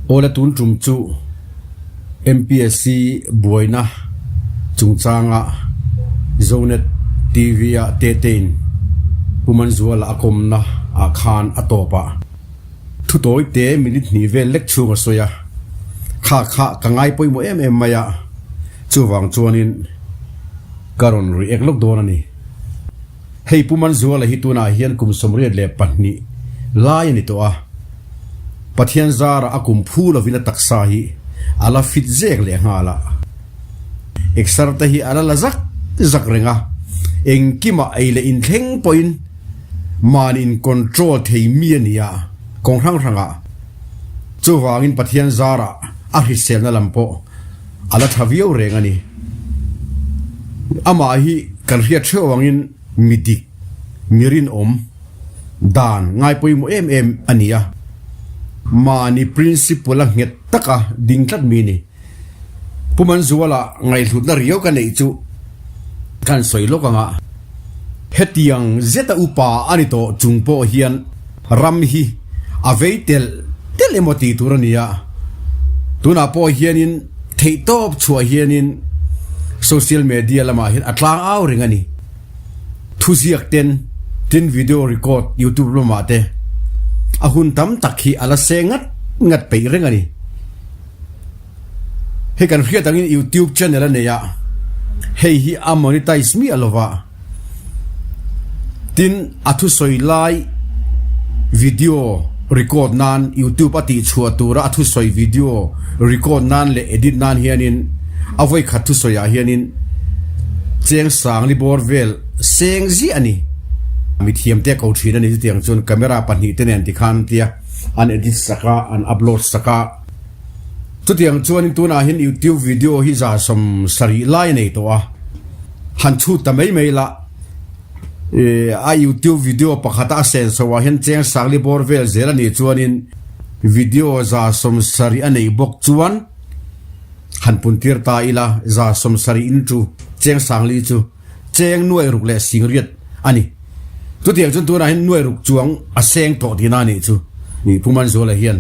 Awle tun tum chu MPSC buaina chungchanga Zonet TV ah Tetein Pu Manzuala a kawmna ah khan a tawp ah thu tawi te minute hnih vel lek chhung a sawi a, kha kha ka ngai pawimawh em em mai a, chuvang chuanin ka rawn react lawk dawn a ni. Hei Pu Manzuala hi tunah hian kum 82 lai a ni tawh a, Pathian zara a kum phu lovin a taksa hi a la fit zek leh nghal a, exer te hi a la la zak zak reng a, engkimah ei leh inthleng pawhin mahni in control thei mi a ni a, kawng hrang hrangah chuvangin Pathian zara a hriselna lam pawh A la tha viau reng a ni. Amah hi kan hriat hreuh angin mi dik, mi rinawm, dan ngai pawimawh em em a ni a. Mahni principle a nghet taka ding tlat mi ni. Pu Manzuala ngaihhlutna riau ka neih chu kan sawi lawk ang a. Hetiang zeta upa a ni tawh chung pawh hian ram hi a vei telh telh emaw tih tur a ni a, tunah pawh hianin theihtawp chhuah hianin social media lamah hian a tlang au reng a ni. Thuziak ten tin video record youtube lamah te a hun tam tak hi a la se ngat ngat peih reng a ni. Hei kan hriat angin YouTube channel a nei a, hei hi a monetize miah lo va, tin a thusawi lai video record nan YouTube a tihchhuah tura a thusawi video record nan leh edit nan hianin a vawikhat thusawi ah hianin cheng sang li bawr vel seng ziah a ni. Mithiam te ko thin a ni chutiang chuan camera pahnih te nen tikhan tia an edit sak a, an upload sak a. Chutiang chuanin tunah hian YouTube video hi 70 lai a nei tawh a, han chhut ta mai mai la. A YouTube video pakhata a senso ah hian cheng sangli bawr vel zel a nih chuanin video 70 a neih bawk chuan han puntir ta ila 70 in chu cheng sangli chu cheng nuai ruk leh singriat a ni. Chutiang chuan tunah hian nuai ruk chuang a seng tawh tihna a nih chu. Nih Pu Manzuala hian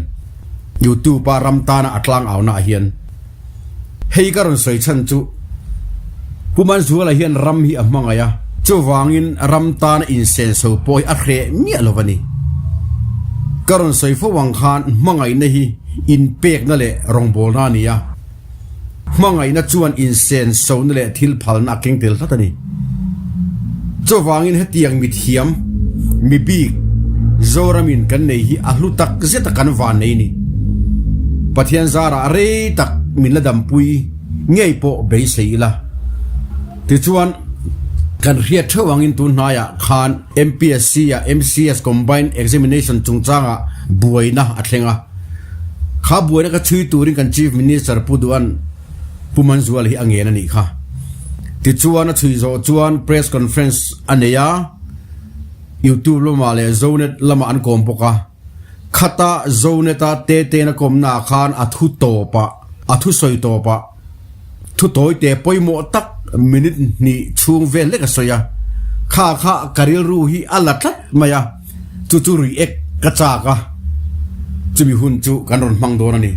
YouTube a ram tana a tlang auna ah hian hei ka rawn sawi chhan chu Pu Manzuala hian ram hi a hmangaih a, chuvangin ram tana insenso pawh hi a hreh miah lo a ni. Ka rawn sawi fo ang khan hmangaihna hi inpekna leh rawngbawlna a ni a. Hmangaihna chuan insensona leh thil phalna a keng tel tlat a ni. Chuvangin hetiang mithiam, mi bik, Zoramin kan nei hi a hlu tak zet a kan van nei ni. Pathian zarah rei tak min la dampui ngei pawh beisei ila. Tichuan, kan hriat theuh angin tun hnaiah khan MPSC ah MCS Combined Examination chungchangah buaina a thleng a. Kha buaina ka chhui turin kan Chief Minister Pu Duan Pu Manzuala hi a ngen a nih kha. Tichuan a chhui zawh chuan Press Conference a nei a, YouTube lamah leh Zonet lamah an kawm bawk a. Khata Zonet-a Tete-na kawmna ah khan a thu tawp ah, a thu sawi tawp ah, thu tawi te pawimawh tak minute hnih chhung vel lek a sawi a. Kha kha ka rilru hi a la tlat mai a. Chu chu react ka chak a, chumi hun chu kan rawn hmang dawn a ni.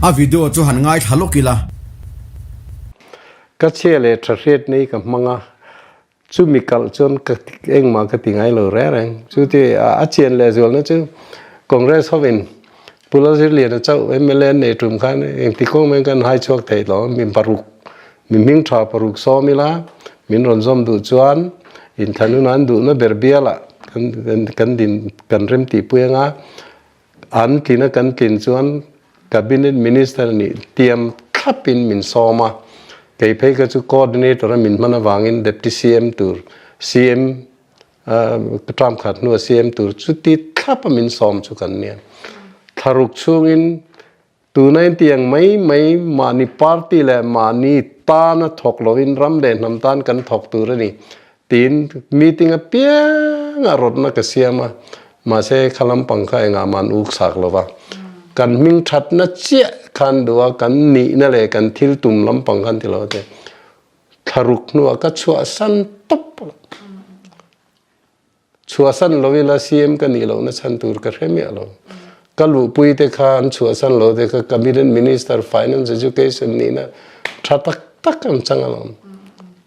A video chu han ngaithla lawk ila. Ka chhia leh tha hriat nei ka hmang a, chumi kalh chuan ka engmah ka ti ngai lo reng reng. Chu ti a chian leh zualna chu Congress hovin Pu Lalzirliana chauh mla an nei tum khan engti kawng mai kan hai chhuak thei lo, mi paruk mi hming tha paruk sawm ila min rawn zawm duh chuan inthanun an duhna ber bialah kan kan din kan rem tih pui anga an tlina kan tlin chuan cabinet minister nih tiam thlapin min sawm a, kei phei kha chu coordinator a min hman avangin deputy CM tur CM Ka term khat hnua CM tur chuti thlap a min sawm chu kan nia. Thlaruk chhungin tuna in tiang mai mai mahni party leh mahni tana thawk lovin ram leh hnam tan kan thawk tur a ni tiin meeting apiang a rawtna ka siam a, mahse kha lampang kha engah mah an uk chak lova. Kan hming thatna chiah khan duh a, kan nihna leh kan thil tum lampang khan ti lo te. Thlaruk hnuah ka chhuahsan tawp a. Chhuahsan lo ila CM ka nih lohna chhan tur ka hre miah lo. Ka luhpui te kha an chhuahsan lo te kha Cabinet Minister Finance Education nihna tha tak tak an chang alawm.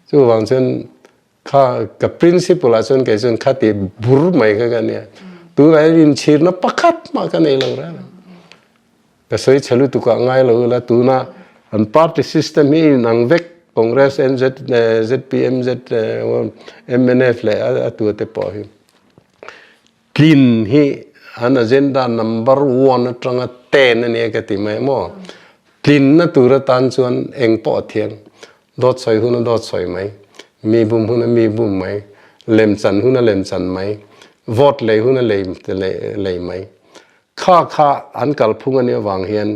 Chuvang chuan kha ka principle ah chuan kei chuan kha ti bur mai kha ka nia. Tunah hian inchhirna pakhat mah ka nei lo reng. Ka sawi chhe lutuk ah ngai lo ila tuna an party system hi inang vek Congress, NZ, zpm, mnf leh a tua te pawh hi. Tlin hi an agenda number one atanga ten a nia ka ti mai maw? Tlinna tur atan chuan eng pawh a thiang. Dawt sawi hun a dawt sawi mai, mi bum hun a mi bum mai, lemchan hun a lemchan mai, vote lei hun a lei lei mai. Kha kha an kalphung a nih avang hian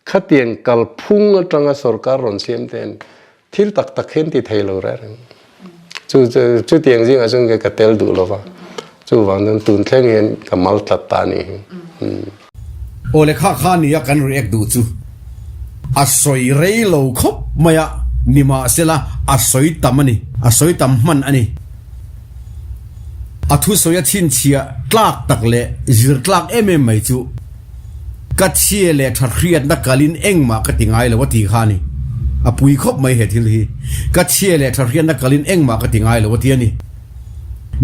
khatiang kalphung atanga sorkar rawn siam ten Thil tak tak hian ti thei lo reng reng. Chu chutiang zingah chuan kei ka tel duh lova. Chuvang chuan tun thleng hian ka mal tlat ta a nih hi. Aw le kha kha nia kan react duh chu a sawi rei lo khawp mai a, nimahsela a sawi tam a ni, a sawi tam hman a ni. A thusawi a chhinchhiah tlak tak leh zir tlak em em mai chu. Ka chhia leh tha hriatna kalin engmah ka ti ngai lo a ti kha a ni. A pui khawp mai he thil hi. Ka chhia leh tha hriatna kalin engmah ka ti ngai lo a ti a ni.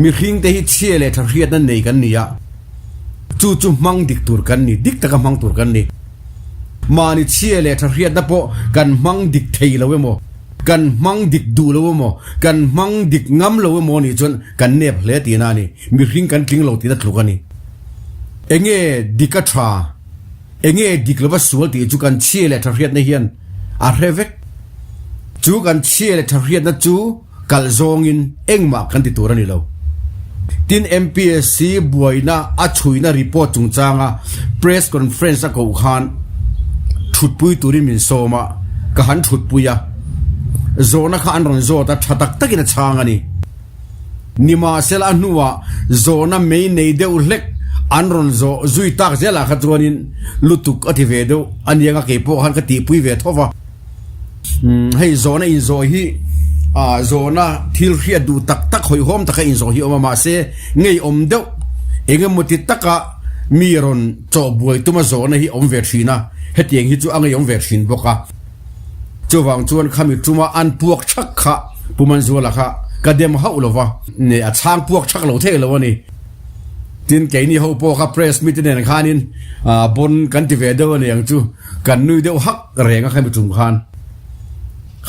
Mihring te hi chhia leh tha hriatna nei kan ni a, chu chu hmang dik tur kan ni, dik taka hmang tur kan ni. Mahni chhia leh tha hriatna pawh kan hmang dik thei lo emaw, kan hmang dik duh lo emaw, kan hmang dik ngam lo emaw nih chuan kan nep hle tihna a ni. Mihring kan tling lo tihna tluk a ni. Enge dik a tha, enge dik lova sual tih chu kan chhia leh tha hriatna hian a hre vek. Chu kan chhia leh tha hriatna chu kalh zawngin engmah kan ti tur a ni lo. Tin, MPSC buaina a chhuina report chungchanga press conference a koh khan thutpui turin min sawm a, ka han thutpui a. Zawhna kha an rawn zawt a, tha tak takin a chhang a ni. Nimahsela a hnuah zawhna mei nei deuh hlek an rawn zawh zui tak zelah kha chuanin lutuk a ti ve deuh a niang a, keipawh khan ka tihpui ve tho va. Hei zawhna inzawh hi zawhna thil hriat duh tak tak hawihhawm taka inzawh hi a awm a, mahse ngeiawm deuh eng emaw ti taka mi rawn chawhbuai tuma zawhna hi a awm ve thin a, hetiang hi chu a ngeiawm ve thin bawk a. Chuvang chuan khami tuma an puak thak kha Pu Manzuala kha ka dem hauh lo va, ne a chhang puak thak lo thei lo a ni. Tin, keini ho pawh kha press meet te nen khanin bon kan ti ve deuh a ni ang chu, kan nui deuh hak reng a khami tum khan.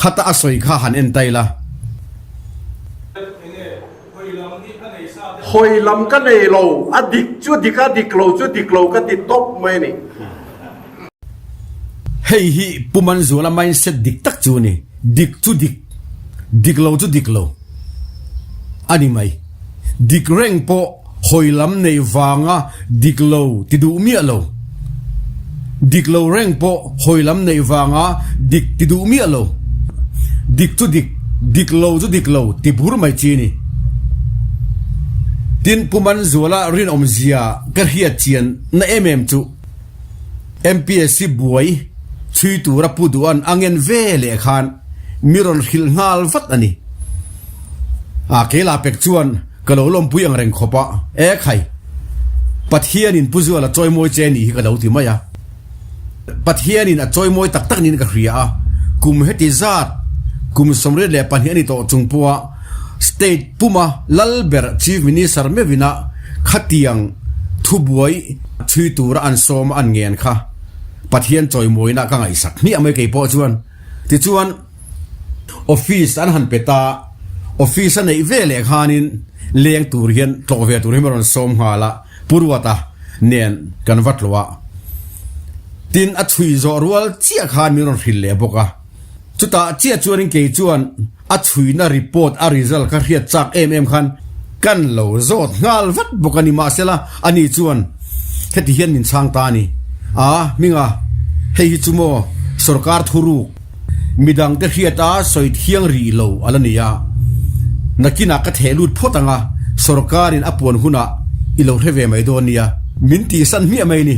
Khata a sawi kha han en tai la. Hawi lam ka nei lo, a dik chu dik a, dik lo chu dik lo ka ti tawp mai a ni. Hei hi Pu Manzuala mindset dik tak chu a ni. Dik chu dik, dik lo chu dik lo a ni mai. Dik reng pawh hawi lam neih vanga dik lo ti duh miah lo. Dik lo reng pawh hawi lam neih vanga dik ti duh miah lo. Dik chu dik, dik lo chu dik lo ti bur mai chi a ni. Tin, Pu Manzuala rinawmzia ka hriat chian na em em chu. MPSC buai chhui tura Pu Duan a ngen ve leh khan mi rawn hrilh nghal vat a ni. A keila pek chuan ka lo lawmpui ang reng khawp a, E khai, Pathianin Pu Zuala chawimawi che nih hi ka lo ti mai a. Pathianin a chawimawi tak tak niin ka hria a, kum heti zat, kum 22 a ni tawh chung pawha State puma lal ber Chief Minister meuhina khatiang thubuai chhui tura an sawm a an ngen kha Pathian chawimawina ka ngaihsak hmiah mai kei pawh chuan. Tichuan office an han pe ta, office a neih ve leh khanin leng tur hian tlawh ve tur hi min rawn sawm nghal a, Pu Ruata nen kan va tlawh a. Tin a chhui zawh rual chiah khan min rawn hrilh leh bawk a. Chutah chiah chuanin kei chuan a chhuina report a result ka hriat chak em em khan kan lo zawt nghal vat bawk a ni. Mahsela ani chuan heti hian min chhang ta a ni. A, hminga, hei hi chu maw sorkar thuruk midangte hriata sawi thiang rih lo a la ni a, nakinah ka theh lut phawt ang a, sorkarin a puan hunah i lo hre ve mai dawn nia. Min tihsan hmiah mai ni.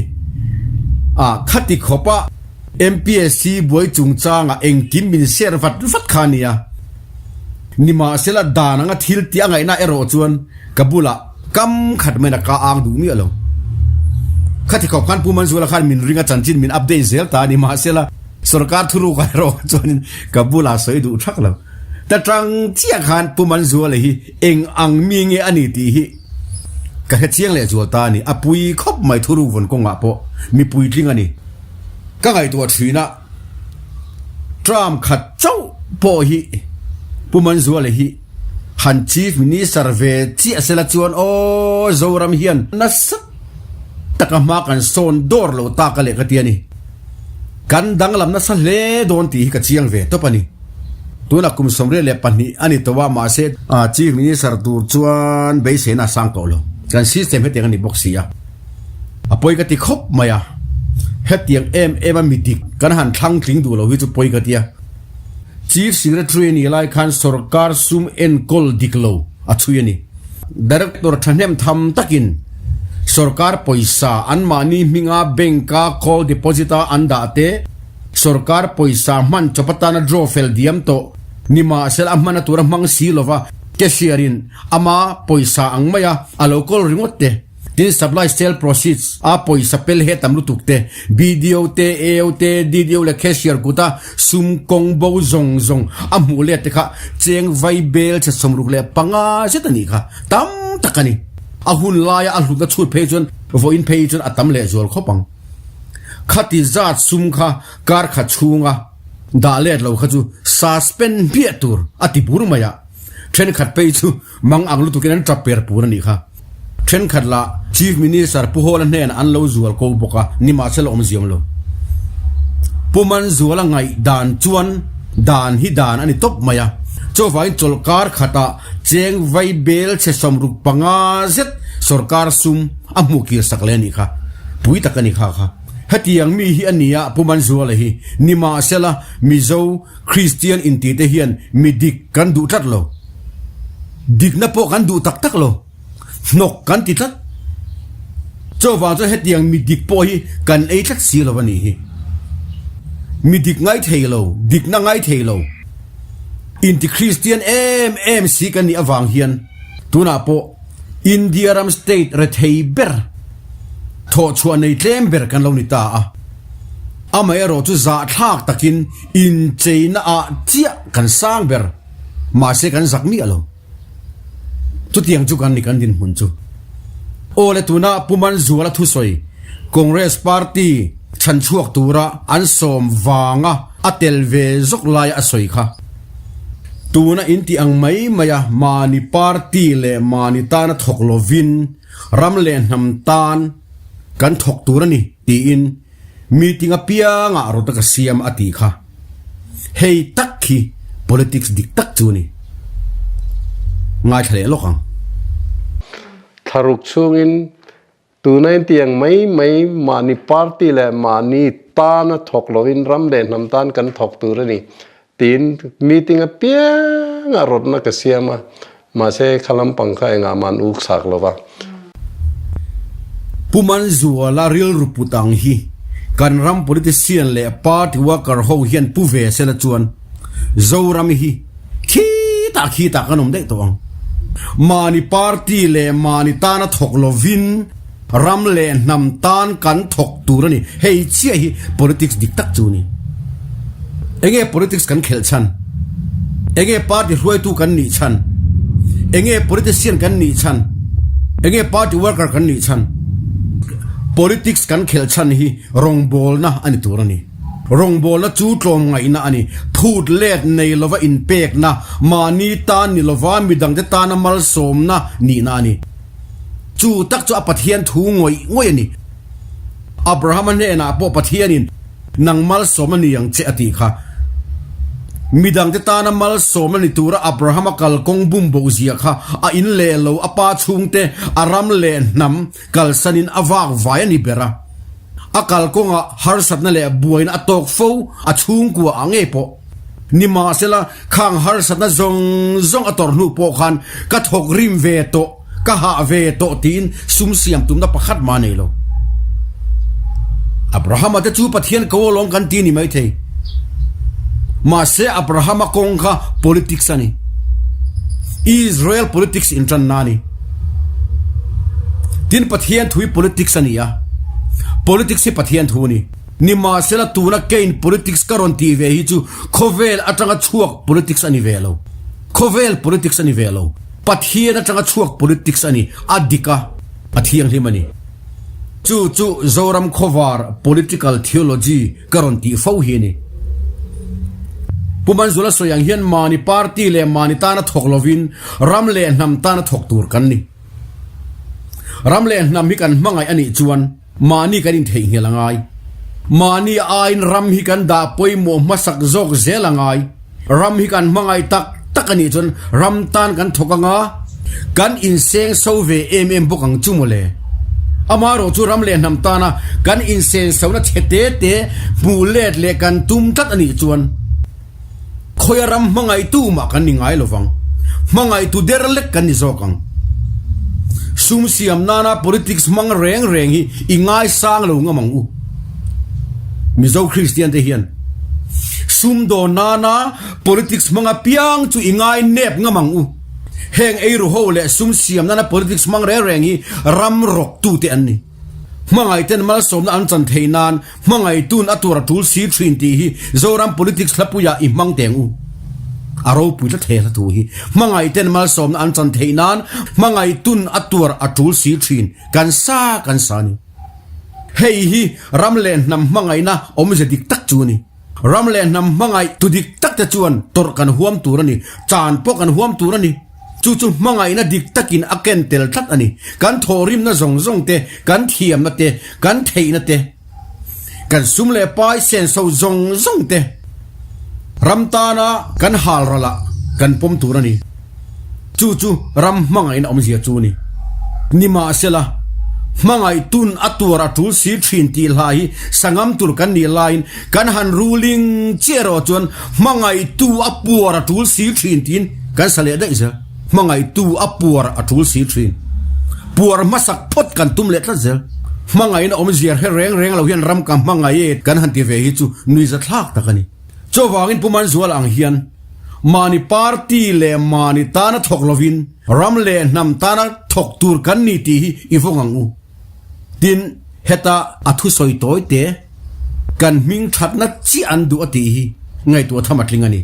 A, khati khawpa. MPSC buai chungchangah engkim min share vat vat kha a nia. Nimahsela dan anga thil tih a ngaihna erawh chuan ka bulah kam khat maina ka ang duh miah lo. Khati khawp khan Pu Manzuala khan min ring a chanchin min update zel ta a ni. Mahsela, sorkar thuruk ah erawh chuanin ka bulah sawi duh thak lo. Ta tang chiah khan Pu Manzuala hi eng ang mi nge a ni tih hi ka hre chiang leh zual ta a ni. A pui khawp mai thuruk vawn kawngah pawh mi puitling a ni. Ka ngaihtuah thin a, term khat chauh pawh hi Pu Manzuala hi han Chief Minister ve chiah sela chuan aw Zoram hian nasa taka hma kan sawn dawr lo tak a leh ka ti a ni. Kan danglam nasa hle dawn tih hi ka chiang ve tawp a ni. Tunah kum 22 a ni tawh a, mahse Chief Minister tur chuan beiseina a sang tawh lo. Kan system hetiang a ni bawk si a. A pawi ka ti khawp mai a, hetiang em em a mi dik kan han thlang tling duh lo hi chu pawi ka ti a. Chief Secretary a nih lai khan sorkar sum enkawl dik lo a chhui a ni. Director thahnem tham takin sorkar pawisa anmahni hminga bank-a call deposit-a an dah te, sorkar pawisa hman chawp atana draw fel diam tawh ni mahsela a hmana tura hmang si lova cashier-in ama pawisa ang maia a lo kawl ringawt te. Tin supply sale proceeds a pawisa pel he tam lutuk te, BDO te, AO te, DDO leh cashier kuta sum kawng bo zawng zawng a hmuh let te kha cheng vai bel chhe 65 zet a nih kha tam tak a ni. A hun laia a hlutna chhut phei chuan vawiin phei chuan a tam leh zual khawp ang. Khati zat sum kha kar khat chhunga dah let lo kha chu suspend hmiah tur a ti bur mai a, thenkhat phei chu Mang ang lutukin an tap per pur a nih kha. Thenkhat lah Chief Minister Pu Hawla hnenah an lo zual ko bawk a, nimahsela awm ziam lo. Pu Manzuala ngaih dan chuan dan hi dan a ni tawp mai a, chuvangin chawlhkar khatah cheng vai bel chhe 65 zet sawrkar sum a hmuh kir sak leh a nih kha. Pui tak a ni kha kha. Hetiang mi hi a nia Pu Manzuala hi, nimahsela Mizo Kristian intite hian mi dik kan duh tlat lo. Dikna pawh kan duh tak tak lo. Hnawk kan ti tlat. Chuvang chuan hetiang mi dik pawh hi kan ei tlat si lo a nih hi. Mi dik ngai thei lo, dikna ngai thei lo, inti Kristian em em si kan nih avang hian tunah pawh India ram state rethei ber, thawhchhuah nei tlem ber kan lo ni ta a. Amaherawh chu zahthlak takin incheina ah chiah kan sang ber. Mahse kan zak miah lo. Chutiang chu kan ni kan dinhmun chu. Aw le tuna Pu Manzuala thusawi Congress party chhanchhuak tura an sawm vanga a tel ve zawk laia a sawi kha. Tuna in tih ang mai maia mahni party leh mahni tana thawk lovin ram leh hnam tan kan thawk tur a ni tiin Meeting apiangah rawta ka siam a tih kha. Hei tak khi politics dik tak chu a ni. Ngaithla leh lawk ang. Thlaruk chhungin tuna intiang mai mai mahni party leh mahni tana thawk lovin ram leh hnam tan kan thawk tur a ni tiin meeting apiangah rawtna ka siam a, mahse kha lampang kha engah mah an uk chak lo va. Pu Manzuala rilru put ang hi kan ram politician leh party worker ho hian pu ve sela chuan Zoram hi khitah khitah kan awm daih tawh ang. Mahni party leh mahni tana thawk lovin ram leh hnam tan kan thawk tur a ni. Hei chiah hi politics dik tak chu a ni. Enge politics kan khelh chhan? Enge party hruaitu kan nih chhan? Enge politician kan nih chhan? Enge party worker kan nih chhan? Politics kan khelh chhan hi rawngbawlna a ni tur a ni. Rawngbawlna chu tlawmngaihna a ni. Phut let nei lova inpekna, mahni tan ni lova midangte tana malsawmna nihna a ni. Chu tak chu a Pathian thu ngawih ngawih a ni. Abrahama hnenah pawh Pathianin nang malsawm a ni ang che a tih kha. Midangte tana malsawm a ni tura Abrahama kalkawng bum bo zia kha a in leh lo, a pa chhungte, a ram leh hnam kalsanin a vak vai a ni ber a. A kalkawngah harsatna leh buaina a tawk fo, a chhungkua ah ngei pawh. Nimahsela, khang harsatna zawng zawng a tawrh hnu pawh khan ka thawk rim ve tawh. Ka hah ve tawh tiin sum siam tumna pakhat mah nei lo. Abrahama te chu Pathian ko alawm kan ti ni maithei. Mahse Abrahama kawng kha politics a ni. Israel politics intanna a ni. Tin Pathian thui politics a ni a. Politics hi Pathian thu a ni. Nimahsela tuna keiin politics ka rawn tih ve hi chu khawvel atanga chhuak politics a ni ve lo. Khawvel politics a ni ve lo. Pathian atanga chhuak politics a ni. A dik a, a thianghlim a ni. Chu chu Zoram khawvar political theology ka rawn tih fo hi a ni. Pu Manzula sawi ang hian mahni party leh mahni tana thawk lovin ram leh hnam tana thawk tur kan ni. Ram leh hnam hi kan hmangaih a nih chuan mahni kan intheihnghilh a ngai. Mahni aiin ram hi kan dah pawimawh hmasak zawk zel a ngai. Ram hi kan hmangaih tak tak a nih chuan ram tan kan thawk anga kan inseng so ve em em bawk ang chu mawle. Amaherawh chu ram leh hnam tana kan insenso-na chhe te te hmuh let leh kan tum tlat a nih chuan Khawia ram hmangaihtu mah kan ni ngai lovang. Hmangaihtu der lek kan ni zawk ang. Sum siam nana politics hmang reng reng hi i ngaisang lo ngam ang u. Mizo Kristian te hian sum dawn nana politics hmang apiang chu i ngai nep ngam ang u. Heng eiru ho leh sum siam nana politics hmang reng reng hi ram rawktu te an ni. Hmangaihten malsawmna an chan theih nan Hmangaihtun a tur a tul si thin tih hi Zoram politics hlapuiah i hmang teng u. A ropui tlat he hla thu hi. Hmangaihten malsawmna an chan theih nan hmangaihtun a tuar a tul si thin kan sa kan sa ni. Hei hi ram leh hnam hmangaihna awmze dik tak chu a ni. Ram leh hnam hmangaih tu dik tak te chuan tawrh kan huam tur a ni, chan pawh kan huam tur a ni. Chu chu hmangaihna dik takin a ken tel tlat a ni. Kan thawhrimna zawng zawng te, kan thiamna te, kan theihna te, kan sum leh pai senso zawng zawng te ram tana kan hal ralah kan pawm tur a ni. Chu chu ram hmangaihna awmzia chu a ni. Nimahsela, hmangaih tun a tuar a tul si thin tih hla hi sangam tur kan nih laiin kan han ruling chiah erawh chuan hmangaihtu a puar a tul si thin tiin kan sa leh daih zel. Hmangaihtu a puar a tul si thin. Puar hmasak phawt kan tum leh tlat zel. Hmangaihna awmzia hre reng reng lo hian ram ka hmangaih e kan han ti ve hi chu nuihzathlak tak a ni. Chuvangin Pu Manzuala ang hian mahni party leh mahni tana thawk lovin ram leh hnam tana thawk tur kan ni tih hi i vawng ang u. Tin, heta a thusawi tawi te kan hming thatna chiah an duh a tih hi ngaihtuah tham a tling a ni.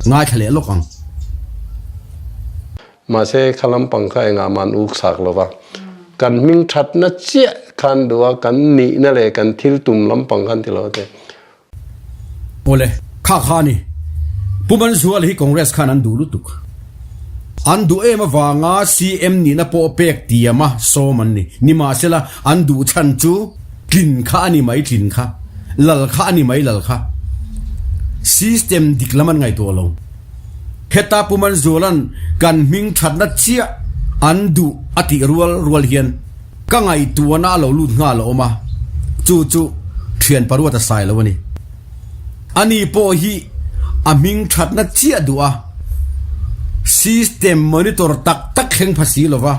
Ngaithla leh lawk ang. Mahse, kha lampang kha engah mah an uk chak lo va. Kan hming thatna chiah khan duh a, kan nihna leh kan thil tum lampang khan ti lo te. Awle, kha kha a ni. Pu Manzual hi Congress khan an duh lutuk. An duh em avanga CM nihna pawh pek tiama sawm an ni. Nimahsela, an duh chhan chu tlin kha a ni mai tlin kha, lal kha a ni mai lal kha. System dik lam an ngaihtuah lo. Heta Pu Manzuala'n kan hming thatna chiah an duh a tih rual rual hian, Ka ngaihtuahna a lo lut nghal a awm a, chu chu thian paruat a sai lo a ni. Ani pawh hi a hming thatna chiah duh a, system monitor tak tak thleng pha si lova,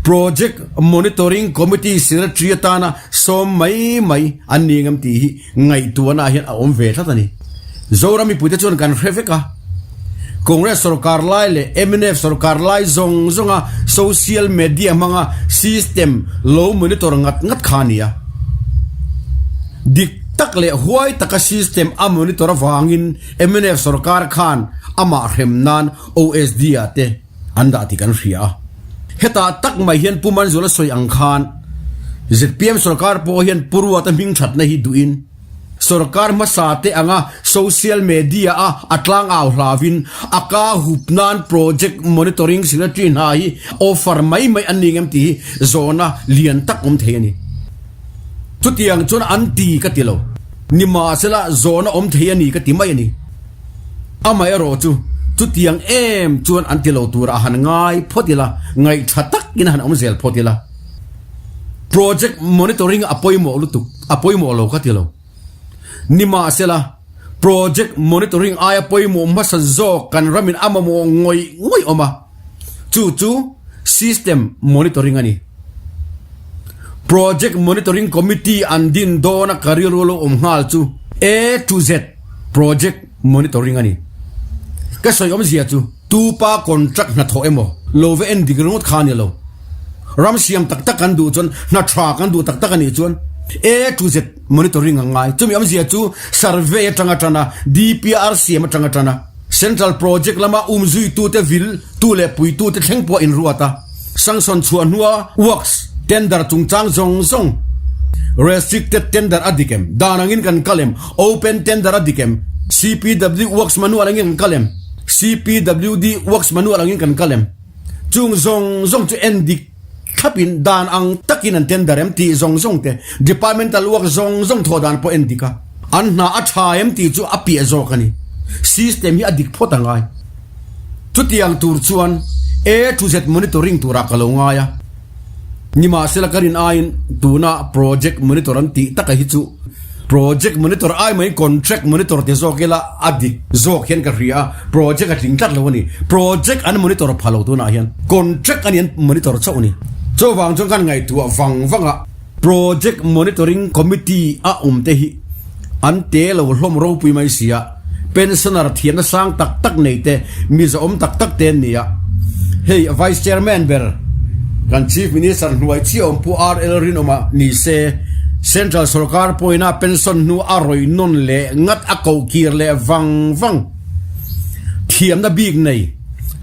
Project Monitoring Committee Secretary atana sawm mai mai an ni ngam tih hi ngaihtuahna ah hian a awm ve tlat a ni. Zoram mipuite chuan kan hre vek a, Congress sorkar lai leh mnf sorkar lai zawng zawnga social media hmanga system lo monitor ngat ngat kha a ni a. Dik tak leh huai taka system a monitor avangin mnf sorkar khan amah hrem nan OSD ah te an dah tih kan hria a. Hetah tak mai hian Pu Manzuala sawi ang khan zpm sorkar pawh hian Pu Ruata hming thatna hi duhin sorkar hmasa te anga social media a a tlang au hlavin a ka hup nan project monitoring secretary hna hi offer mai mai an ni ngem tih hi zawhna lian tak awm thei a ni. Chutiang chuan an ti ka ti lo. Nimahsela zawhna awm thei a ni ka ti mai a ni. Amaherawh chu chutiang em chuan an ti lo tura a han ngai phawt ila, ngaihtha takin a han awm zel phawt ila. Project monitoring a pawimawh lutuk, a pawimawh lo ka ti lo. Nimahsela, project monitoring aia pawimawh hmasa zawk kan ramin a mamawh ngawih ngawih awm a, chu chu system monitoring a ni. Project Monitoring Committee an din dawna ka rilru lo awm nghal chu A to Z Project Monitoring a ni. Ka sawi awmzia chu tupa contract hnathawh emaw lo va en dik ringawt kha a ni lo. Ram siam tak tak kan duh chuan, hna tha kan duh tak tak a nih chuan A to Z monitoring a ngai. Chumi awmzia chu survey atanga tan a, DPR siam atanga tan a, Central project lama umzuitute vil tu leh puitute thleng pawh a inruat a. Sanction chhuah hnua works tender chungchang zawng zawng restricted tender a dik em? Dan angin kan kal em? Open tender a dik em? CPW works manual angin kan kal em? CPWD works manual angin kan kal em? Chung zawng zawng chu en dik thlapin dan ang takin an tender em tih zawng zawng te, departmental work zawng zawng thawh dan pawh en dik a, an hna a tha em tih chu a piah zawk a ni. System hi a dik phawt a ngai. Chutiang tur chuan A to Z monitoring turah ka lo ngai a. Nimahsela ka rin aiin tuna project monitor an tih taka hi chu project monitor ai mai contract monitor ti zawk ila a dik zawk hian ka hria a, project a tling tlat lo a ni. Project an monitor pha lo tunah hian contract a ni an monitor chauh a ni. Chuvang chuan kan ngaihtuah vang vang a. Project Monitoring Committee a awm te hi an te lo hlawm ropui mai si a, pensioner thiamna sang tak tak nei te, mi zawhawm tak tak te an ni a. Hei Vice Chairman ber kan Chief Minister hnuai chiah awm Pu RL Rinawma ni se, Central sorkar pawhina pension hnu a rawih nawn leh ngat a koh kir leh vang vang thiamna bik nei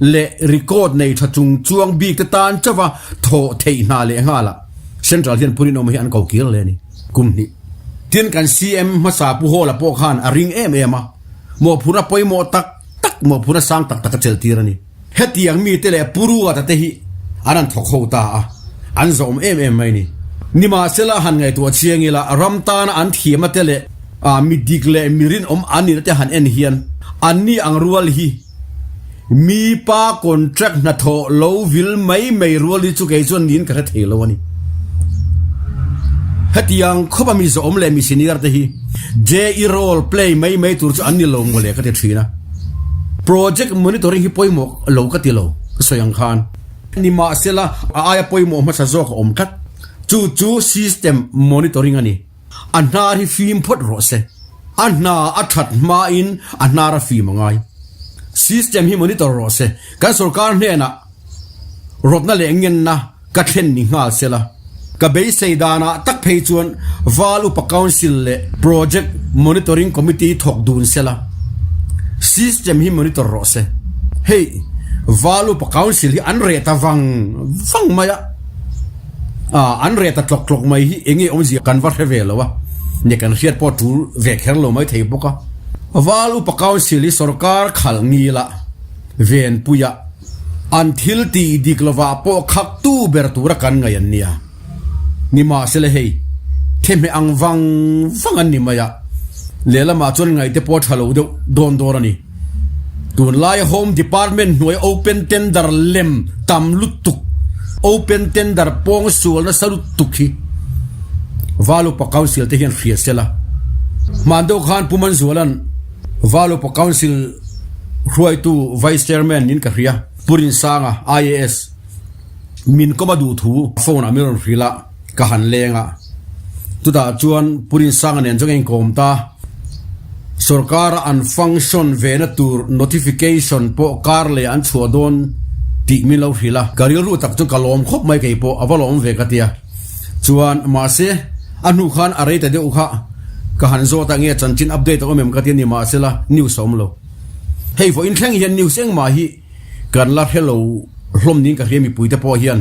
leh record nei tha chung chuang bik te tan chauha thawh theih hna leh nghal a. Central hian Pu Rinawma hi an ko kir le a ni kum hnih. Tin kan CM hmasa Pu Hawla pawh khan a ring em em a, mawhphurhna pawimawh tak tak, mawhphurhna sang tak tak a chelh tir a ni. Hetiang mite leh Pu Ruata te hi an han thawk ho ta a, an zawm em em mai a ni. Nimahsela han ngaihtuah chiang ila ram tana an thiamna te leh mi dik leh mi rinawm an nihna te han en hian anni ang rual hi Mi pa contract hnathawh lo vil mai mai rual hi chu kei chuan niin ka hre thei lo a ni. Hetiang khawpa mi zawhawm leh mi senior te hi JE role play mai mai tur chu an ni lo mawle ka ti thin a. Project monitoring hi pawimawh lo ka ti lo ka sawi ang khan. Nimahsela a aia pawimawh hmasa zawk a awm tlat. Chu chu system monitoring a ni. A hnar hi fim phawt rawh se. A hna a that hmain a hnar a fim a ngai. System hi monitor rawh se. Kan sorkar hnenah rawtna leh ngenna ka thlen ni nghal se la. Ka beisei danah tak phei chuan Val Upa Council leh Project Monitoring Committee thawk dun se la. System hi monitor rawh se. Hei Val Upa Council hi an reh ta vang vang mai a. Ah, an reh ta tlawk tlawk mai hi eng nge awmzia kan va hre ve lo a, ne kan hriat pawh tul ve kher lo mai thei bawk a. Val Upa Council hi sorkar khalh ngila venpuia an thil tih dik lovah pawh khak tu ber tura kan ngaih an nia. Nimahsela hei, thehmeh ang vang vang an ni mai a, lehlamah chuan ngaihte pawh a tha lo deuh dawn dawn a ni. Tunlai Home Department hnuai open tender lem tam lutuk, open tender pawng sual nasa lutuk hi Valupa Council te hian hria se la. Hman deuh khan Pu Manzuala'n Valupa Council hruaitu Vice Chairman niin ka hria, Pu Rinsanga, IAS, min kawm a duh thu phone ah min rawn hrilh a, ka han leng a. Chutah chuan Pu Rinsanga nen chuan ka inkawm ta. Sorkara an function vena tur notification pawh kar leh an chhuah dawn tih min lo hrilh a. Ka rilru tak chu ka lawm khawp mai kei pawh a va lawm ve ka tia. Chuan mahse a hnu khan a rei ta deuh kha ka han zawt a nge chanchin update a awm em ka tia ni mahsela news a awm lo. Hei vawiin thleng hian news engmah hi Kan la hre lo hlawm niin ka hria mipuite pawh hian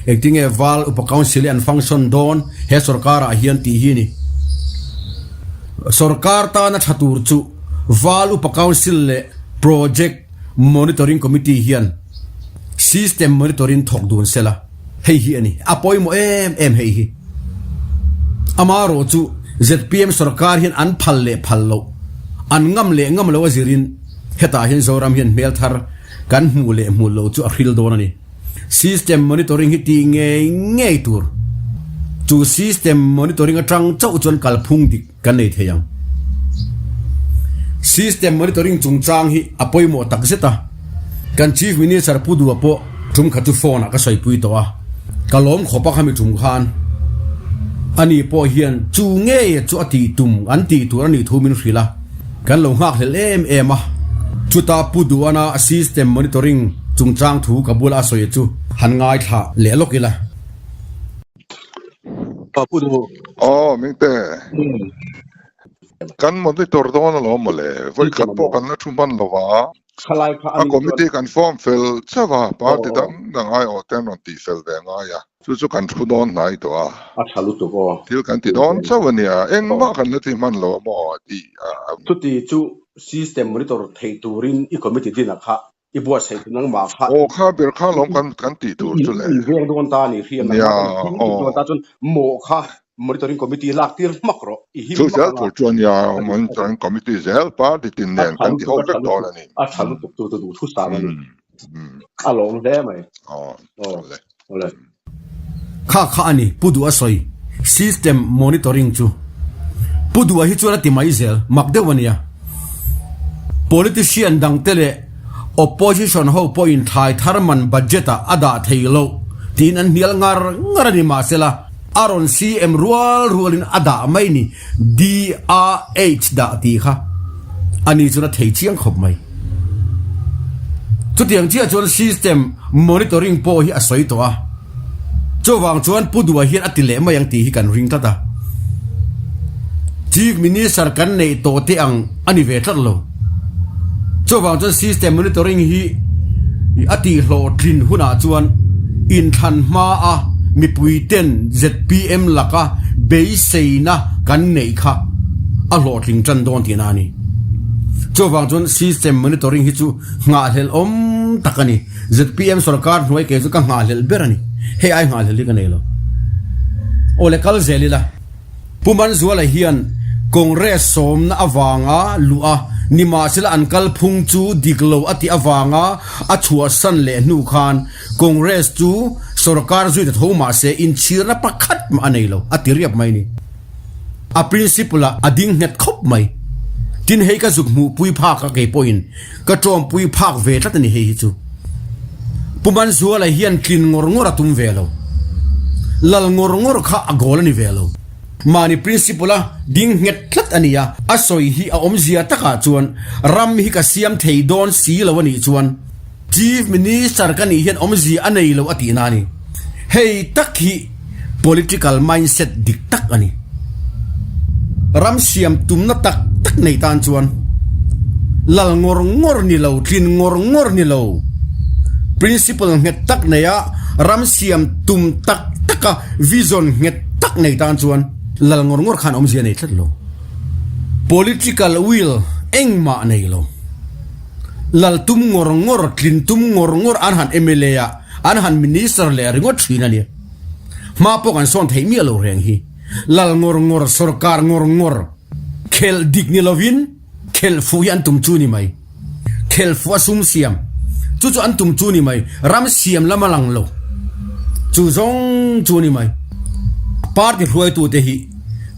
engtinge Val Upa Council hi an function dawn he sorkar ah hian tih hi a ni. Sorkar tana tha tur chu Val Upa Council leh Project Monitoring Committee hian system monitoring thawk dun sela hei hi a ni. A pawimawh em em hei hi. Amaherawh chu zpm sorkar hian an phal leh phal loh, an ngam leh ngam loh a zirin, Hetah hian Zoram hian hmel thar kan hmuh leh hmuh loh chu a hril dawn a ni. System monitoring hi tih ngei ngei tur. Chu system monitoring atang chauh chuan kalphung dik kan nei thei ang. System monitoring chungchang hi a pawimawh tak zet a. Kan Chief Minister Pu Dua pawh tum khat chu phone ah ka sawipui tawh a, ka lawm khawp a khami tum khan ani pawh hian chu ngei chu a tih tum an tih tur a nih thu min hrilh a. Kan lo nghakhlelh em em a, chuta Pu Duhana system monitoring chungchang thu ka bula a sawi chu han ngaithla leh lawk ila. Papu duh. Aw Mingte. Kan monitor dawn alawm mawle. Vawi khat pawh kan la thu hman lo va. A committee kan form fel chauh a, party dang dang aiawh te an rawn tih fel ve ngai a. Chu chu kan thu dawn hnai tawh a. A tha lutuk aw. Thil kan ti dawn chauh a nia, engmah kan la ti hman lo a maw tih a. Chuti chu system monitor theih turin i committee dinah kha i buatsaih tu nangmah kha. Aw kha ber kha lawm kan kan tih tur chu le. In veng dawn ta a ni hriat nangmah kha in tih dawn ta chuan mawh kha monitoring committee lak tir hmak rawh i him hmak anga. Chu zel tur chu a nia monitoring committee zel party tin nen kan ti ho vek dawn a ni. A tha lutuk tu chu duhthusam a ni. A lawm hle mai. Aw le. Awle. Kha kha a ni, Pu Duh a sawi. System monitoring chu Pu Duh-a hi chuan a ti mai zel, mak deuh a nia. Politician dangte leh opposition ho pawhin thlai thar man budget ah a dah thei loh tiin an hnial ngar ngar a ni mahsela a rawn CM rual rualin a dah mai ni DRH dah tih kha a ni chuan a thei chiang khawp mai. Chutiang chiah chuan system monitoring pawh hi a sawi tawh a, chuvang chuan Pu Dua hian a ti leh mai ang tih hi kan ring tlat a. Chief Minister kan neih tawh te ang a ni ve tlat lo. Chuvang chuan system monitoring hi a tihhlawhtlin hunah chuan inthlan hmaa mipuiten zpm laka beiseina kan neih kha a hlawhtling tan dawn tihna a ni. Chuvang chuan system monitoring hi chu nghahhlelh awm tak a ni. Zpm sorkar hnuai kei chu ka nghahhlelh ber a ni. Hei ai nghahhlelh hi ka nei lo. Aw le kal zel ila. Pu Manzuala hian Congress sawmna avanga luh a, nimahsela an kalphung chu dik lo a tih avanga a chhuahsan leh hnu khan Congress chu sorkar zui ta tho mahse inchhirna pakhat mah a nei lo a ti riap mai ni. A principle ah a ding nghet khawp mai. Tin hei ka zuk hmuhpui phak a kei pawhin ka tawmpui phak ve tlat a ni hei hi chu. Pu Manzuala hian tlin ngawr ngawr a tum ve lo. Lal ngawr ngawr kha a goal a ni ve lo. Mahni principle a ding nghet tlat a ni a, a sawi hi a awmzia takah chuan ram hi ka siam thei dawn si lo a nih chuan Chief Minister ka nih hian awmzia a nei lo a tihna a ni. Hei tak hi political mindset dik tak a ni. Ram siam tumna tak tak nei tan chuan lal ngawr ngawr ni lo, tlin ngawr ngawr ni lo, principle nghet tak neia ram siam tum tak taka vision nghet tak nei tan chuan lal ngawr ngawr khan awmzia nei tlat lo. Political will engmah nei lo. Lal tum ngawr ngawr, tlin tum ngawr ngawr an han mla a, an han minister leh ringawt thin a ni. Hma pawh kan sawn theih miah lo reng hi. Lal ngawr ngawr, sorkar ngawr ngawr, khelh dik ni lovin khelh fuh hi an tum chu ni mai. Khelh fuh a sum siam chu chu an tum chu ni mai. Ram siam lam a lang lo. Chu zawng chu ni mai. Party hruaitute hi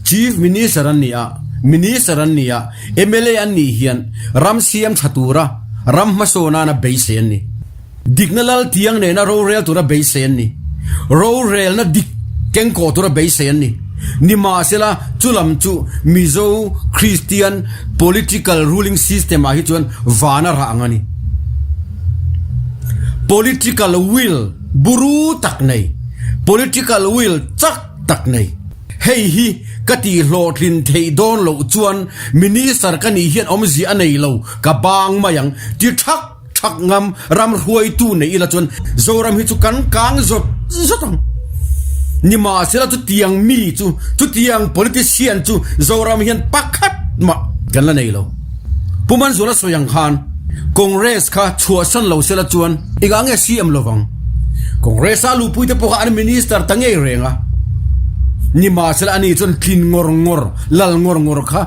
Chief Minister an ni a, Minister an ni a, mla an nih hian ram siam tha tura ram hmasawn nana beisei an ni. Dikna lal tiang nena rorel tura beisei an ni. Rorelna dik kengkawh tura beisei an ni. Nimahsela, chulam chu Mizo Kristian political ruling system ah hi chuan van a rah ang a ni. Political will buru tak nei, political will chak tak nei. Hei hi ka tih hlawhtlin theih dawn loh chuan Minister ka nih hian awmzia a nei lo, ka bang mai ang. Ti thak thak ngam ram hruaitu nei ila chuan Zoram hi chu kan kang zawt zawt ang. Nimahsela chutiang mi chu, chutiang politician chu Zoram hian pakhat mah kan la nei lo. Pu Manzuala sawi ang khan Congress kha chhuahsan lo sela chuan engah nge CM lovang? Congress-a luhpuite pawh kha an minister ta ngei reng a. Nimahsela ani chuan tlin ngawr ngawr, lal ngawr ngawr kha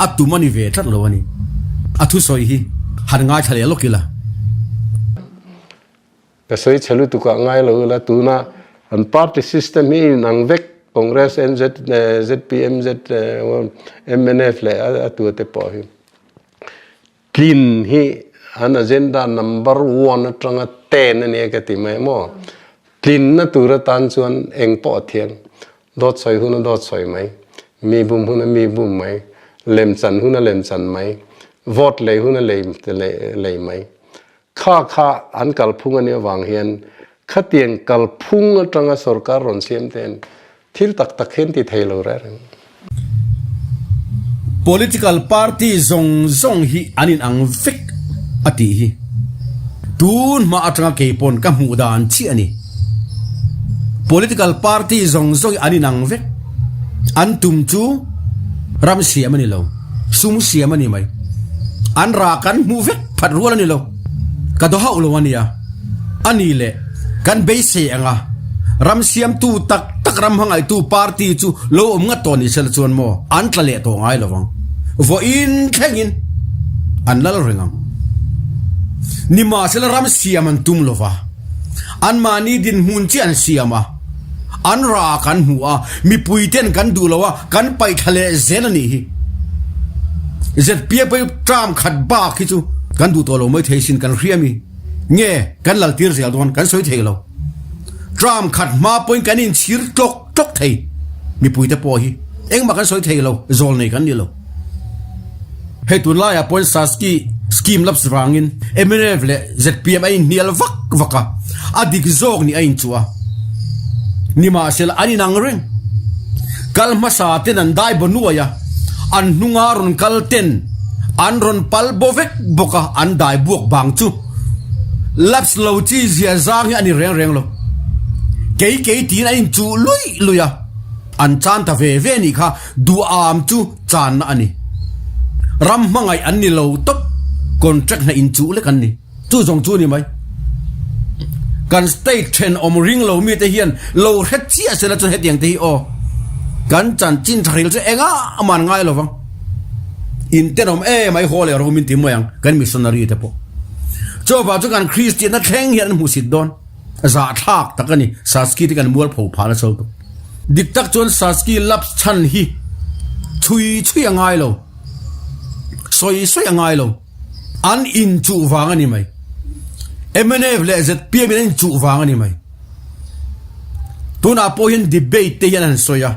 a tum a ni ve tlat lo a ni. A thusawi hi han ngaithla leh lawk ila. Ka sawi chhe lutuk ah ngai lo ila tuna an party system hi inang vek Congress, NZ, zpm, mnf leh a tua te pawh hi tlin hi an agenda number one atanga 10 a nia ka ti mai maw tlinna tur atan chuan eng pawh a thiang dawt sawi huna dawt sawi mai mi bum huna mi bum mai lemchan huna lemchan mai vote lei huna lei lei mai Kha kha an kalphung a nih avang hian khatiang kalphung atanga sorkar rawn siam ten Thil tak tak hi an ti thei lo reng reng. Political party zawng zawng hi an inang vek a tih hi tun hma atanga kei pawn ka hmuh dan chiah a ni. Political party zawng zawng hi an inang vek. An tum chu ram siam a ni lo, sum siam a ni mai. An rah kan hmuh vek phat rual a ni lo. Ka daw hauh lo a nia. A ni le, kan beisei ang a, ram siamtu tak tak ram hmangaihtu party chu lo awm ngat tawh ni sela chuan maw an tla leh tawh ngai lo vang. Vawiin thlengin an lal reng ang. Nimahsela ram siam an tum lo va, anmahni dinhmun chiah an siam a, an rah kan hmu a, mipuiten kan duh lo a, kan paihthla leh zel a nih hi. ZPM term khat bak hi chu kan duh tawh lo mai thei sin kan hria mi. Nge kan lal tir zel dawn kan sawi thei lo. Tram khat hma pawhin kan inchhir tlawk tlawk thei. Mipuite pawh hi engmah kan sawi thei lo, zawl nei kan ni lo. Hei tunlaiah pawhin Saski scheme lapse vangin mnf leh zpm a inhnial vak vak a, a dik zawk nih a inchuh a. Nimahsela an inang reng. Kal hmasa ten an dai baw nuai a, an hnunga rawn kal ten an rawn pal baw vek bawk a, an dai buak bang chu lapse lo chi zia zang hi a ni reng reng lo. Kei kei tiin an inchuh luih luih a, an chan ta ve ve nih kha duham chu channa a ni. Ram hmangaih an ni lo tawp, contract hna inchuh lek an ni. Chu zawng chu a ni mai. Kan state thenawm ring lo mite hian lo hre chiah sela chuan hetiang te hi aw kan chanchin tha hril chu engah man ngai lo vang. In tenawm em mai haw leh ro min ti mai ang kan missionary te pawh. Chuvang chu kan Kristian na thleng hian an hmuhsit dawn. Zahthlak tak a ni. Saski te kan mualpho phah nasa lutuk. Dik tak chuan Saski lapse chhan hi chhui chhui a ngai lo. Sawi sawi a ngai lo. An inchuh vang a ni mai. Mnf leh zpm in an inchuh vang a ni mai. Tunah pawh hian debate te hian an sawi a.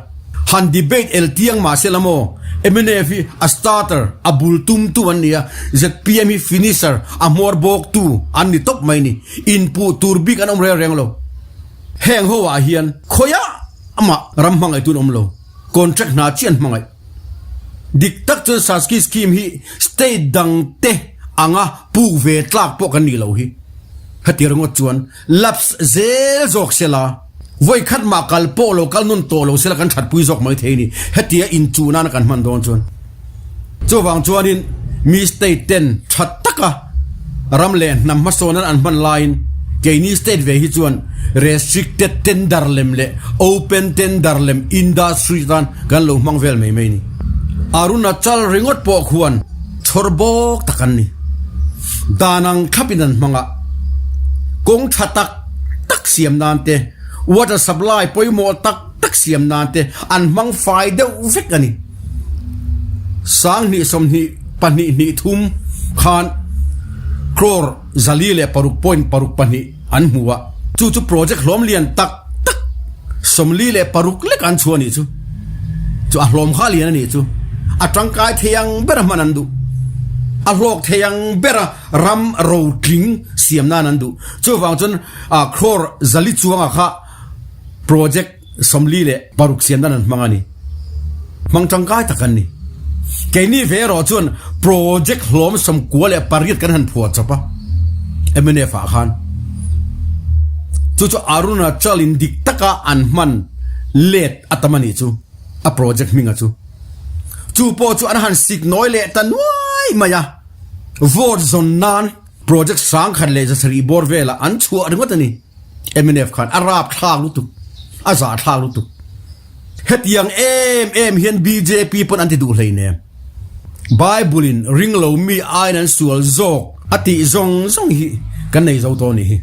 Han debate el tiang mah se la maw, mnf hi a starter, a bul tumtu an ni a, zpm hi finisher, a hmawr bawktu an ni tawp mai ni. Inpuh tur bik an awm reng reng lo. Heng ho ah hian khawiah mah ram hmangaihtu an awm lo. Contract hna chiah an hmangaih. Dik tak chuan Saski scheme hi state dang te anga puk ve tlak pawh kan nih loh hi. Heti ringawt chuan lapse zel zawk sela, vawi khat mah kal pawh lo kal nawn tawh lo sela kan thatpui zawk mai thei a ni. Hetia inchuh nana kan hman dawn chuan. Chuvang chuanin mi state ten tha taka ram leh hnam hmasawn nan an hman laiin keini state ve hi chuan restricted tender lem leh open tender lem industry tan kan lo hmang vel mai mai ni. Arunachal ringawt pawh khuan chhawr bawk tak an ni. Dan ang thlapin an hmang a, kawng tha tak tak siam nan te, water supply pawimawh tak tak siam nan te an hmang fai deuh vek a ni. 2 20 2 3 khan crore 406.62 an hmu a, chu chu project hlawm lian tak tak 46 lek an chhuah a nih chu. Chu a hlawm kha lian a nih chu. A tangkai thei ang bera hman an duh. A hlawk thei ang bera ram rotling siam nan an duh. Chuvang chuan crore 400 chuanga kha project 46 siam nan an hmang a ni. Hmang tangkai tak an ni. Keini ve erawh chuan project hlawm 98 kan han phuah chawp a, mnf ah khan. Chu chu Arunachal in dik taka an hman let a tam a nih chu, a project hminga chu. Chu pawh chu an han sik nawi leh ta nuai mai a, vote zawn nan project 1700 bawr velah an chhuah ringawt a ni. Mnf khan a rap thlak lutuk, a zah thlak lutuk. Hetiang em em hian bjp pawn an ti duh hleinem. Bible in ring lo mi aiin an sual zawk a tih zawng zawng hi kan nei zo tawh a nih hi.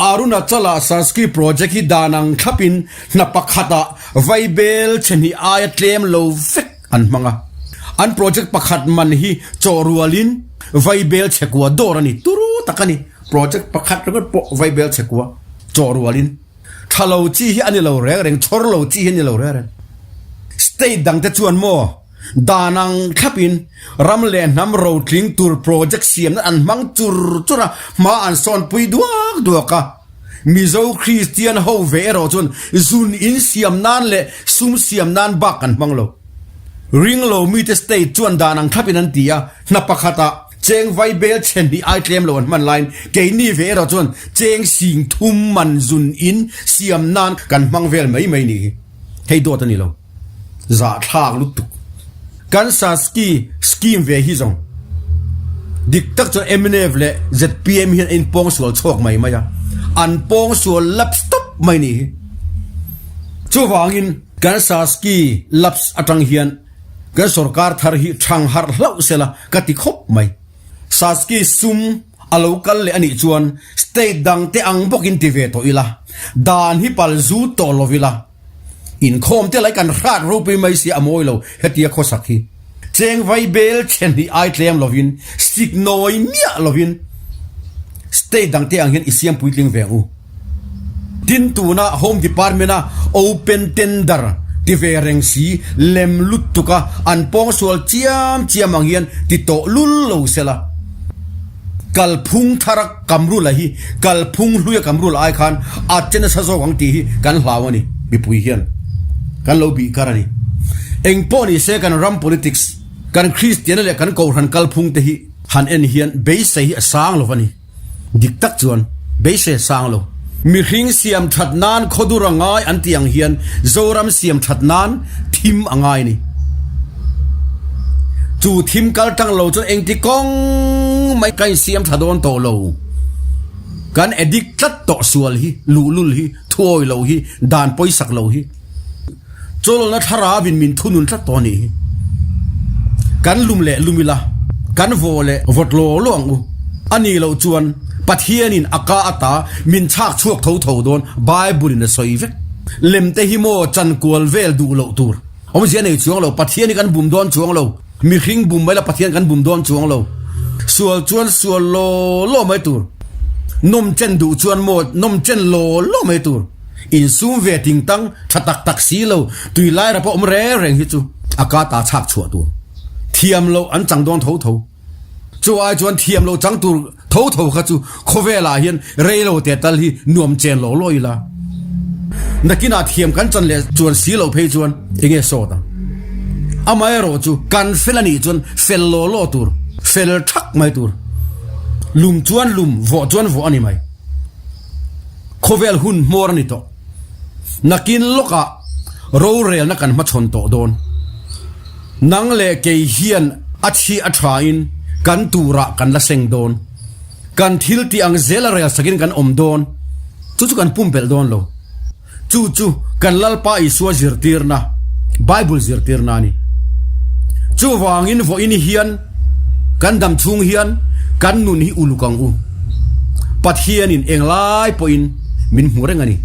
Arunachala Sanskrit project hi dan ang thlapin hna pakhatah vaibel chhehnih aia tlem lo vek an hmang a. An project pakhat man hi chawh rualin vaibel chhekua dawr a ni turu tak a ni. Project pakhat ringawt pawh vaibel chhekua chawh rualin tha lo chi hi a ni lo reng reng, chhawr lo chi hi a ni lo reng reng. State dangte chuan maw dan ang thlapin ram leh hnam rotling tur project siamna an hmang chur chur a, hma an sawnpui duak duak a. Mizo Kristian ho ve erawh chuan zun in siam nan leh sum siam nan bak kan hmang lo. Ring lo mite state chuan dan ang thlapin an ti a, hna pakhatah cheng vai bel chhen hi ai tlem lo an hman laiin keini ve erawh chuan cheng sing thum man zun in siam nan kan hmang vel mai mai nih hi. Hei dawt a ni lo. Zahthlak lutuk. Kan Saski scheme ve hi zawng dik tak chuan mnf leh zpm hian a inpawng sual chhuak mai mai a, an pawng sual laps tawp mai nih hi. Chuvangin kan Saski laps atang hian kan sorkar thar hi thang harh hlauh sela ka ti khawp mai. Saski sum a lo kal leh a nih chuan state dang te ang bawkin ti ve tawh ila, dan hi pal zut tawh lo ila. Inkhawm te lai kan hrat ropui mai sia a mawi lo hetia khawsak hi. Cheng vai bel then hi ai tlem lovin sik nawi miah lovin state dang te ang hian i siam puitling ve ang u. Tin tuna Home Department a open tender ti ve reng si lem lutuk a an pawngsual chiam chiam ang hian ti tawh lul lo sela. Kalphung thar a Kamrula hi kalphung hluia Kamrula ai khan a che nasa zawk ang tih hi kan hlau a ni, mipui hian kan lo bih kar a ni. Eng pawh ni se kan ram politics, kan Kristianna leh kan Kohhran kalphung te hi han en hian beisei hi a sang lo va ni. Dik tak chuan beisei a sang lo. Mihring siam that nan khawdur a ngai an tih ang hian Zoram siam that nan thim a ngai a ni. Chu thim kal tang lo chuan engti kawng mai ka insiam tha dawn tawh lo. Kan addict tlat tawh sual hi, luhlul hi, thuawi lo hi, dan pawisak lo hi. Chawlawlna thlarauin min thunun tlat tawh a nih hi. Kan lum leh lum ila, kan vaw leh vawt law law ang u. A nih loh chuan Pathianin a ka ata min chhak chhuak tho tho dawn Bible-in a sawi vek. Lemte hi maw chankual vel duh loh tur. Awmzia nei chuang lo, Pathian hi kan bum dawn chuang lo, mihring bum mai la Pathian kan bum dawn chuang lo. Sual chuan sual law law mai tur, nawm chen duh chuan maw nawm chen law law mai tur. Insum ve ting tang tha tak tak si lo, tui lai rapa awm reng reng hi chu a ka ta chhak chhuah tur. Thiam loh an chang dawn tho tho. Chu ai chuan thiam loh chang tur tho tho kha chu khawvelah hian rei lo teh tal hi nuam chen lo law ila. Nakinah thiam kan chan leh chuan si loh phei chuan enge sawt ang. Amaherawh chu kan fel a nih chuan fel law law tur, fel thak mai tur. Lum chuan lum, vawh chuan vawh a ni mai. Khawvel hun hmawr a ni tawh. Nakin lawkah rorelna kan hmachhawn tawh dawn. Nang leh kei hian a chhi a thain kan turah kan la seng dawn. Kan thil tih ang zel a rel sakin kan awm dawn. Chu chu kan pumpelh dawn lo. Chu chu kan Lalpa Isua zirtirna, Bible zirtirna a ni. Chuvangin vawiin hian kan dam chhung hian kan nun hi uluk ang u. Pathianin englai pawhin min hmu reng a ni.